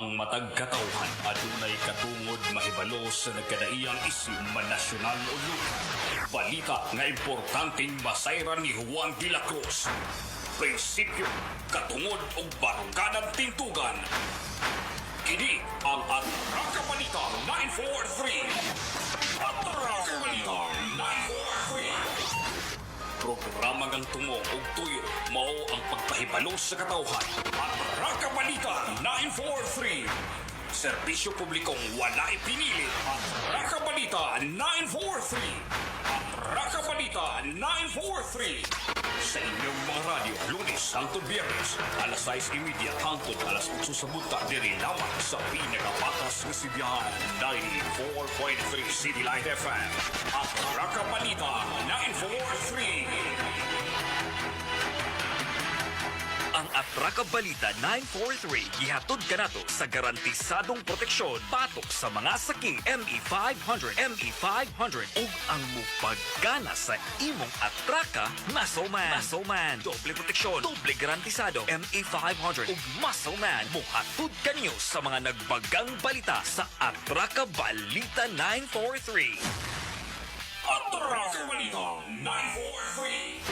Ang matag katawhan adunay katungod mahibalo sa nagkadaiyang isyu man nasyonal o lokal. Balita nga importanteng masayran ni Juan de la Cruz. Prinsipyo, katungod ug baruganan tintugan. Kini ang Atraka Balita 943. Atraka Balita 943. Programa ngang tungo ug tuyo mao ang pagpahibalo sa katawhan. Atraka Balita 943. Serbisyo publikong walay pinili. Atraka Balita 943. Atraka Balita 943. Sa inyong mga radyo, Lunes hangtod Biyernes, alas 6:30 hangtod alas 8 sa buntag, diri lamang sa pinakapatas nga sibihan, 94.3 City Light FM. Atraka Balita 943. Ang Atraka Balita 943 gihatod kanato sa garantisadong proteksyon patok sa mga sakit ME500, ME500 ug ang mupagana sa imong atraka, Muscle Man. Muscle Man, doble proteksyon, doble garantisado. ME500 ug Muscle Man mohatod kanyo sa mga nagbagang balita sa Atraka Balita 943. Atraka Balita 943.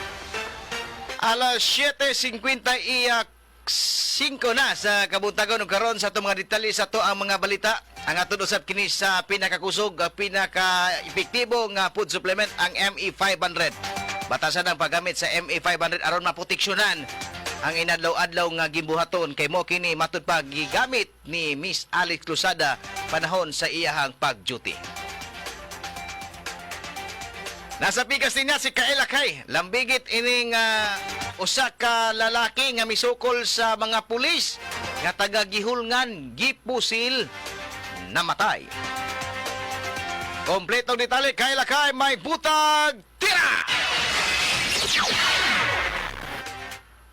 Alas 7:55 na sa kabuntagon ug karon sa atong mga detalye sa ato ang mga balita. Ang aton usab kini sa pinakakusog, pinaka-epektibo nga food supplement, ang ME500. Batasan ang paggamit sa ME500 aron maproteksyonan ang inadlaw-adlaw nga gimbuhaton kay mo kini matud pa gigamit ni Miss Alex Cruzada panahon sa iyahang pag-duty. Nasa pikas din niya si Kael Akay. Lambigit ining usa ka lalaki nga misukol sa mga pulis nga taga Gihulngan, gipusil, namatay. Kompletong detalye, Kael Akay, may butag tira!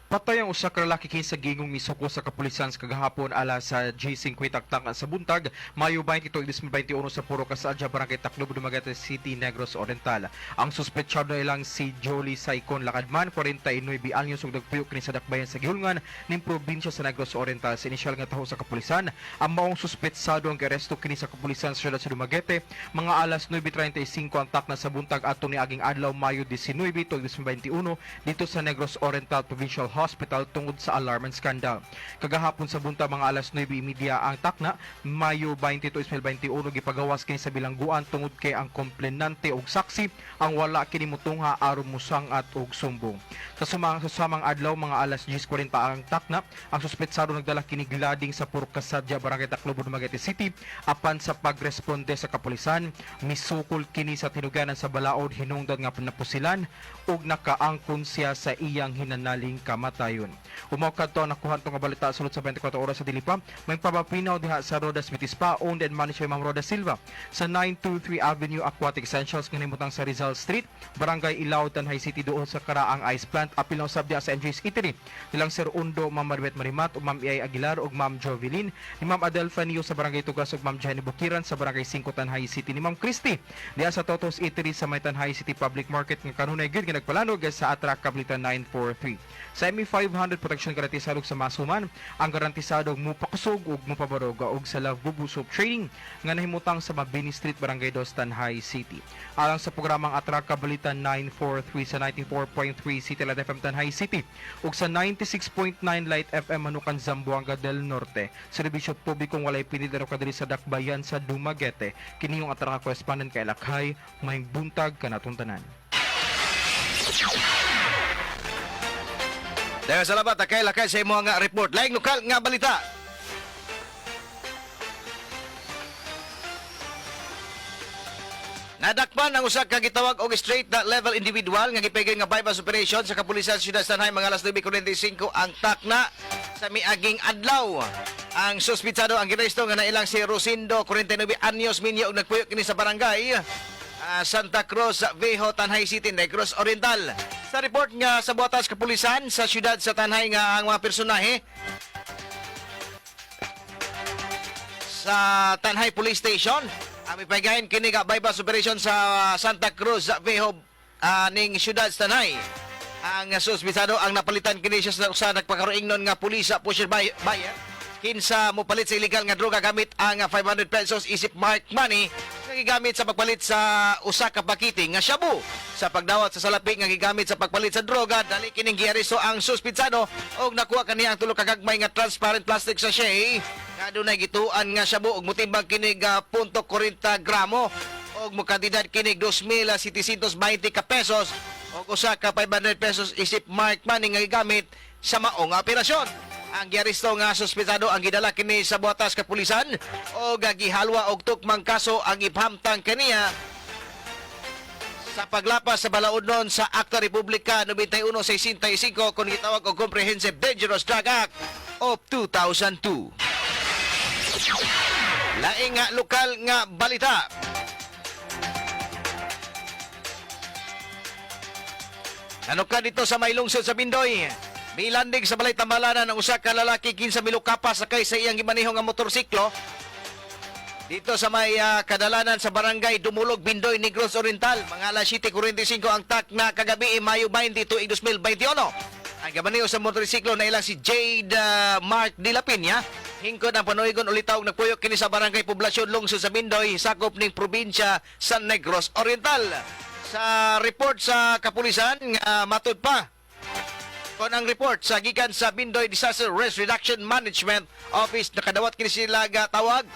Patay ang usa ka lalaki kinsa gingong misuko sa kapulisan sa kagahapon alas sa G50 taktak sa buntag, Mayo 22, 2021 sa Puro Kasadya, Barangay Taclob, Dumaguete City, Negros Oriental. Ang suspetsado ilang si Jolie Saicon Lakadman, 49 anyos ug nagpuyo kini sa dakbayan sa Gihulngan ning probinsya sa Negros Oriental. Sa inisyal nga taho sa kapulisan, ang maong suspetsado ang giaresto kini sa kapulisan sa syudad sa Dumaguete mga alas 9:35 ang takna sa buntag atong niaging adlaw, Mayo 19, 2021 dito sa Negros Oriental Provincial Hospital tungod sa alarm and scandal. Kagahapon sa buntag mga alas 9:30 ang takna, Mayo 22, 2021, gipagawas kini sa bilangguan tungod kay ang komplenante og saksi ang wala kini mutungha aron musang-at og sumbong. Sa samang adlaw mga alas 10:40 ang takna, ang suspetsado nagdala kini glading sa Purok Kasadya, Barangay Taclobo, Dumaguete City. Apan sa pagresponde sa kapulisan, misukol kini sa tinuganan sa balaod hinungdan nga napusilan ug nakaangkon siya sa iyang hinanaling kamatayon. Umaw kadto ang nakuha nga balita sulod sa 24 oras sa dilipa. May pabapinaw diha sa Rodas Beauty Spa, owned and managed by Ma'am Roda Silva sa 923 Avenue Aquatic Essentials nga nahimutang sa Rizal Street, Barangay Ilaw, Tanjay City, duol sa Karaang Ice Plant. Apil na usab diha sa NJ's Eatery nilang Sir Undo, Ma'am Maribet Marimat ug Ma'am Iay Aguilar ug Ma'am Jovelyn, ni Ma'am Adelfa Nio sa Barangay Tugas ug Ma'am Jenny Bukiran sa Barangay 5, Tanjay City, ni Ma'am Christy diha sa Totos Eatery sa may Tanjay City Public Market nga kanunay gyud nga nagpalanog sa Atraka Balita 943. Sa ME500 Protection garantisado sa masuman ang garantisadong mupakusog ug mupabarog ug sa Love Bubu Soap Trading nga nahimutang sa Mabini Street, Barangay Dos, Tanjay City. Alang sa programang Atraka Balita 943 sa 94.3 City Light FM Tanjay City ug sa 96.9 Light FM Manukan, Zamboanga del Norte. Serbisyo publikong walay pinili kadiri sa dakbayan sa Dumaguete. Kini yung Atraka correspondent kay Lakay, may buntag kanatong tanan. Dahil salamat kay Lakay sa imo nga report. Laing lokal nga balita. Nadakpan ang usa ka gitawag og straight na level individual nga gipigil nga bypass operation sa kapulisan sa siyudad sa Tanjay mga alas 9:45 ang takna sa miaging adlaw. Ang suspitsado ang giresto nga nailang si Rosindo, 49 anyos, minyo og nagpuyo kini sa barangay Santa Cruz, Viejo, Tanjay City, Negros Oriental. Sa report nga sa buhatas kapulisan sa siyudad sa Tanjay nga ang mga personahe sa Tanjay Police Station ang mipagayin kini nga bypass operation sa Santa Cruz Viejo ning siyudad sa Tanjay. Ang suspitsado ang napalitan kini siya sa nagpakaroingnon nga pulis sa pusher buyer. Kinsa mopalit sa illegal nga droga gamit ang 500 pesos isip mark money nga gigamit sa pagpalit sa usa ka pakete nga shabu. Sa pagdawat sa salapi nga gigamit sa pagpalit sa droga, dali kining giaresto ang suspitsado og nakuha kaniya ang tulo ka gagmay nga transparent plastic sachet nga adunay gituan nga shabu og motimbang kinig 0.40 gramo og mokantidad kinig 2,720 ka pesos og usa ka 500 pesos isip mark money nga gigamit sa maong operasyon. Ang giaresto nga suspetado ang gidala kini sa buhatas kapulisan og gihalwa og tukmang kaso ang iphamtang kaniya sa paglapas sa balaodnon sa Akta Republika 9165 kon gitawag og Comprehensive Dangerous Drug Act of 2002. Laing nga lokal nga balita. Ano ka dito sa may lungsod sa Bindoy? Milandig sa balay tambalanan ang usa ka lalaki kinsa milukapa sakay sa iyang gimaneho nga motorsiklo dito sa may kadalanan sa barangay Dumulog, Bindoy, Negros Oriental. Mga alas 7:45 ang tak na kagabi, Mayo 22, 2021. Ang gamaneho sa motorsiklo na ilang si Jade Mark de la Peña. Hingkod ang panuigon ulitaw nagpuyok kini sa barangay Poblasyon Lungsod sa Bindoy, sakop ning probinsya sa Negros Oriental. Sa report sa kapulisan, nga matud pa kon ang report sa gikan sa Bindoy Disaster Risk Reduction Management Office, nakadawat kini sila ga tawag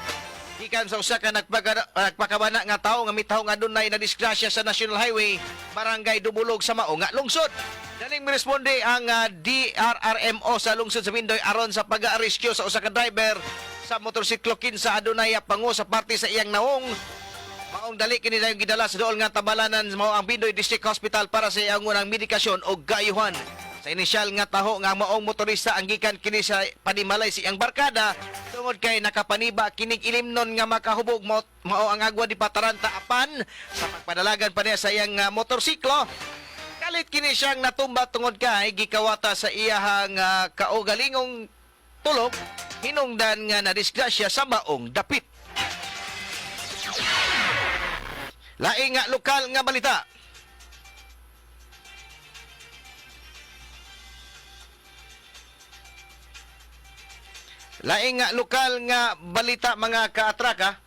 gikan sa usa ka nagpakabana nga tawo nga mitaw nga adunay na disgrasya sa National Highway, Barangay Dumulog sa Mao nga lungsod. Daling miresponde ang DRRMO sa lungsod sa Bindoy aron sa pag-rescue sa usa ka driver sa motorsiklo kinsa adunay pango sa parte sa iyang naong. Maong dali kini dayon gidala sa duol nga tabalanan mao ang Bindoy District Hospital para sa iyang unang medikasyon o gayuhan. Sa inisyal nga taho nga maong motorista ang gikan kini sa panimalay sa iyang barkada tungod kay nakapaniba kinig ilimnon nga makahubog mao ang agwa di pataranta apan sa pagpadalagan pa niya sa iyang motorsiklo. Kalit kini siyang natumba tungod kay gikawata sa iyahang kaugalingong tulok hinungdan nga nadisgrasya sa maong dapit. Laing nga lokal nga balita. Laing nga lokal nga balita, mga kaatraka.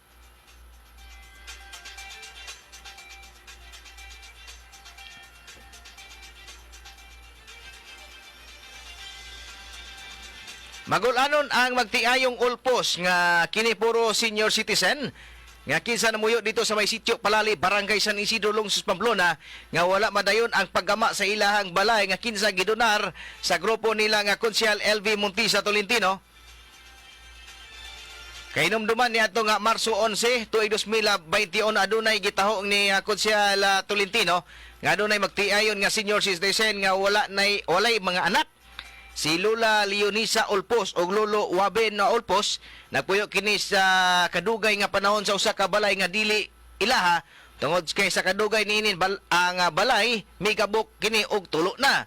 Magulanon ang magtiayong ulpos nga kini puro senior citizen nga kinsa namuyo dito sa may sitio Palali, Barangay San Isidro, Lungsod Pamplona, nga wala madayon ang paggama sa ilahang balay nga kinsa gidonar sa grupo nila nga Konsehal LV Montisa Tolentino. Kahinumduman ni ato nga Marso 11, tuig 2021, adunay gitaho ni Konsehal Tolentino nga adunay magtiayon nga senior citizen nga wala nay walay mga anak. Si Lola Leonisa Olpos o Lolo Waben na Olpos nagpuyo kini sa kadugay nga panahon sa usa ka balay nga dili ilaha tungod kay sa kadugay niini ang balay migabok kini og tulo na.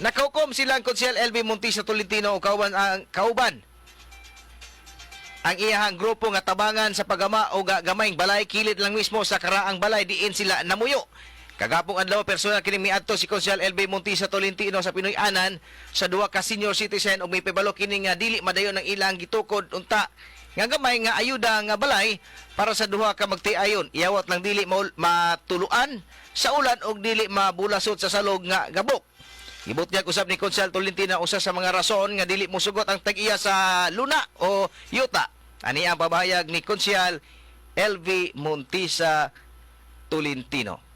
Nakaukom silang Konsehal LB Montisa Tolentino o kauban ang kauban ang iyahang grupo nga tabangan sa paggama o gamayng balay kilid lang mismo sa karaang balay diin sila namuyo. Kagapong adlaw personal kini miadto si Konsehal LB Montisa Tolentino sa Pinoy-anan sa duha ka senior citizen ug mipibalo kini nga dili madayon ang ilang gitukod unta nga gamay nga ayuda nga balay para sa duha ka magtiayon. Iyawat lang dili matuluan sa ulan ug dili mabulasot sa salog nga gabok. Gibutyag usab ni Konsehal Tolentino usa sa mga rason nga dili mosugot ang tag-iya sa luna o yuta. Ani ang pabahayag ni Konsehal LV Montisa Tolentino.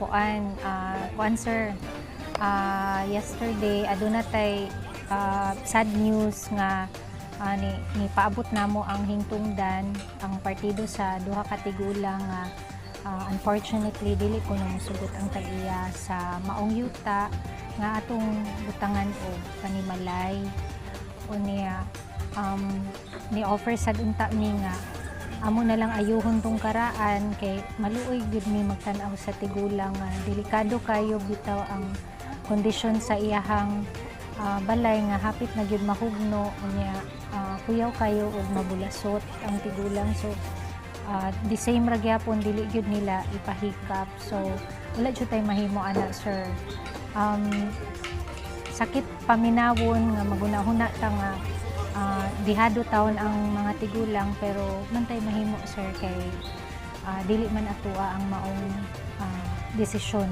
Kuan, sir. Yesterday aduna tay sad news nga ni paabot namo ang hingtungdan ang partido sa duha ka tigulang nga unfortunately dili ko musugot ang tag-iya sa maong yuta nga atong butangan og panimalay. Unya ni offer sad unta mi nga amo na lang ayuhon tong karaan kay maluoy gyud mi magtan-aw sa tigulang nga delikado kayo bitaw ang kondisyon sa iyahang balay nga hapit na gyud mahugno. Unya kuyaw kayo og mabulasot ang tigulang, so the same ra gyapon dili gyud nila ipahikap, so wala jud tay mahimo ana, sir. Sakit paminawon nga magunahuna ta nga dihado taon ang mga tigulang, pero mantay mahimo, sir, kay dili man atua ang maong desisyon.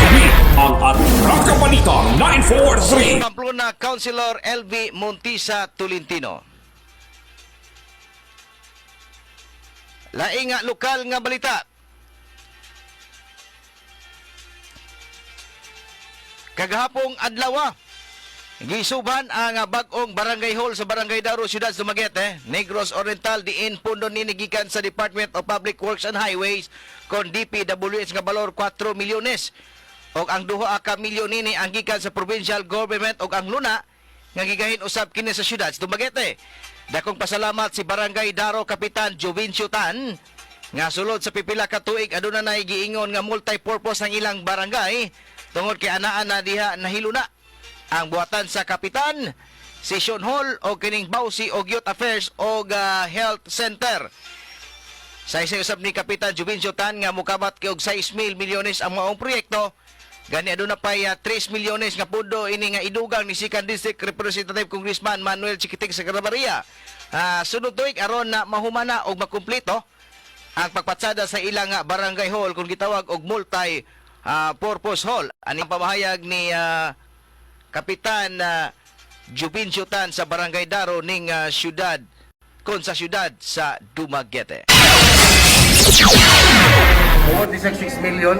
Kini ang Atraka Balita 943. Pamplona Councilor LV Montisa Tolentino. Laing nga lokal nga balita. Kagahapong adlaw, gisuban ang bag-ong barangay hall sa Barangay Daro, Siyudad Dumaguete, Negros Oriental, diin pundo nini gikan sa Department of Public Works and Highways kon DPWH nga balor 4 milyones. Og ang 2 ka milyon nini ang gikan sa provincial government og ang luna nga gigahin usab kini sa siyudad sa Dumaguete. Dakong pasalamat si Barangay Daro Kapitan Jovencio Tan nga sulod sa pipila ka tuig aduna nay giingon nga multi-purpose ang ilang barangay tungod kay anaa na diha nahiluna ang buhatan sa kapitan, session hall o kining Bausi og Youth Affairs og Health Center. Sa isa usab ni Kapitan Jovencio Tan nga mukabat kay og 6 mil milyones ang maong proyekto. Gani aduna pay 3 milyones nga pondo ini nga idugang ni Second District Representative Congressman Manuel Chiquiting Sagramaria. Sunod tuig aron na mahumana og makumpleto ang pagpatsada sa ilang barangay hall kung gitawag og multi purpose hall. Ani ang pamahayag ni Kapitan Jovencio Tan sa Barangay Daro ning syudad kon sa syudad sa Dumaguete. Tungod ni 6 million,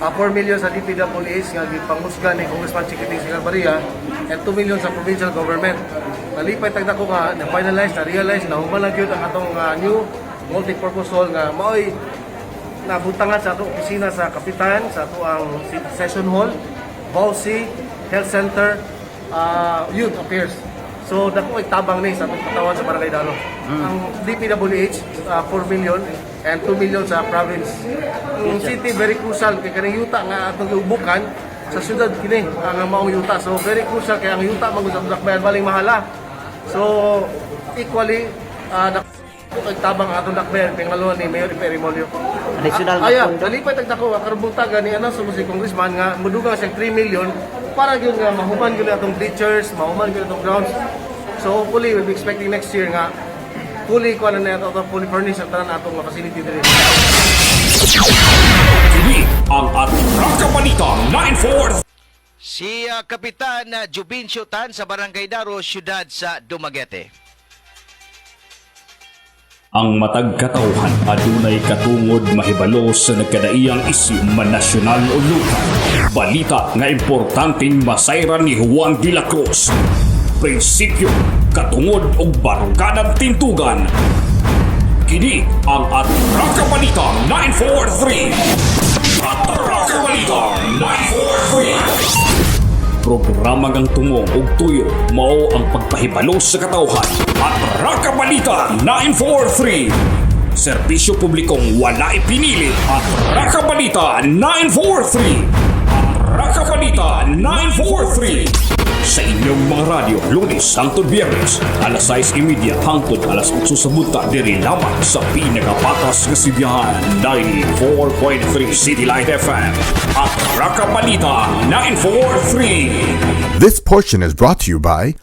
4 million sa DPWH nga gipangmusga ni Congressman Chiquiting Sagarbarria and 2 million sa provincial government. Nalipay tagda ko nga na-finalize, na-realize, na human na gyud ang atong new multi-purpose hall nga maoy nabutangan sa atong opisina sa kapitan, sa ato ang session hall, Bausi, Health Center, Youth Affairs. So dako ay tabang ni sa atong katawan sa Barangay Daro. Ang DPWH 4 million and 2 million sa province. Ang city, very crucial kay kaning yuta nga atong giubukan sa syudad kini ang maong yuta. So very crucial kay ang yuta man gud sa Dakbayan baling mahala. So equally dako kay tabang ang atong Dakbayan pingaluan ni Mayor Ipe Remollo. Additional Ay, nga pondo. Nalipay tagda ko karon buntag ni announce mo si congressman nga mudugang siyang 3 million para gyud nga mahuman gyud atong bleachers, mahuman gyud atong grounds. So hopefully we'll be expecting next year nga fully kuan na ato, fully furnished ang tanan atong mga facility diri. Kini ang Atraka Balita 94. Si Kapitan Jovencio Tan sa Barangay Daro, syudad sa Dumaguete. Ang matag katawhan adunay katungod mahibalo sa nagkadaiyang isyu man nasyonal o lokal. Balita nga importanteng masayran ni Juan de la Cruz. Prinsipyo, katungod og baruganan tintugan. Kini ang Atraka Balita 943. Atraka Balita 943. Programa ngang tumo og tuyo mao ang pagpahibalo sa katawhan. Atraka Balita 943. Serbisyo publikong wala ipinili. Atraka Balita 943. Atraka Balita 943. Sa inyong mga radyo, Lunes hangtod Biyernes, alas 6:30 hangtod alas 8 sa buntag, diri lamang sa pinakapatas nga sibihan, 94.3 City Light FM. Atraka Balita 943. This portion is brought to you by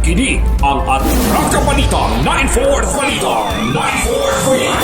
Kini ang Atraka Balita 94 Balita 943.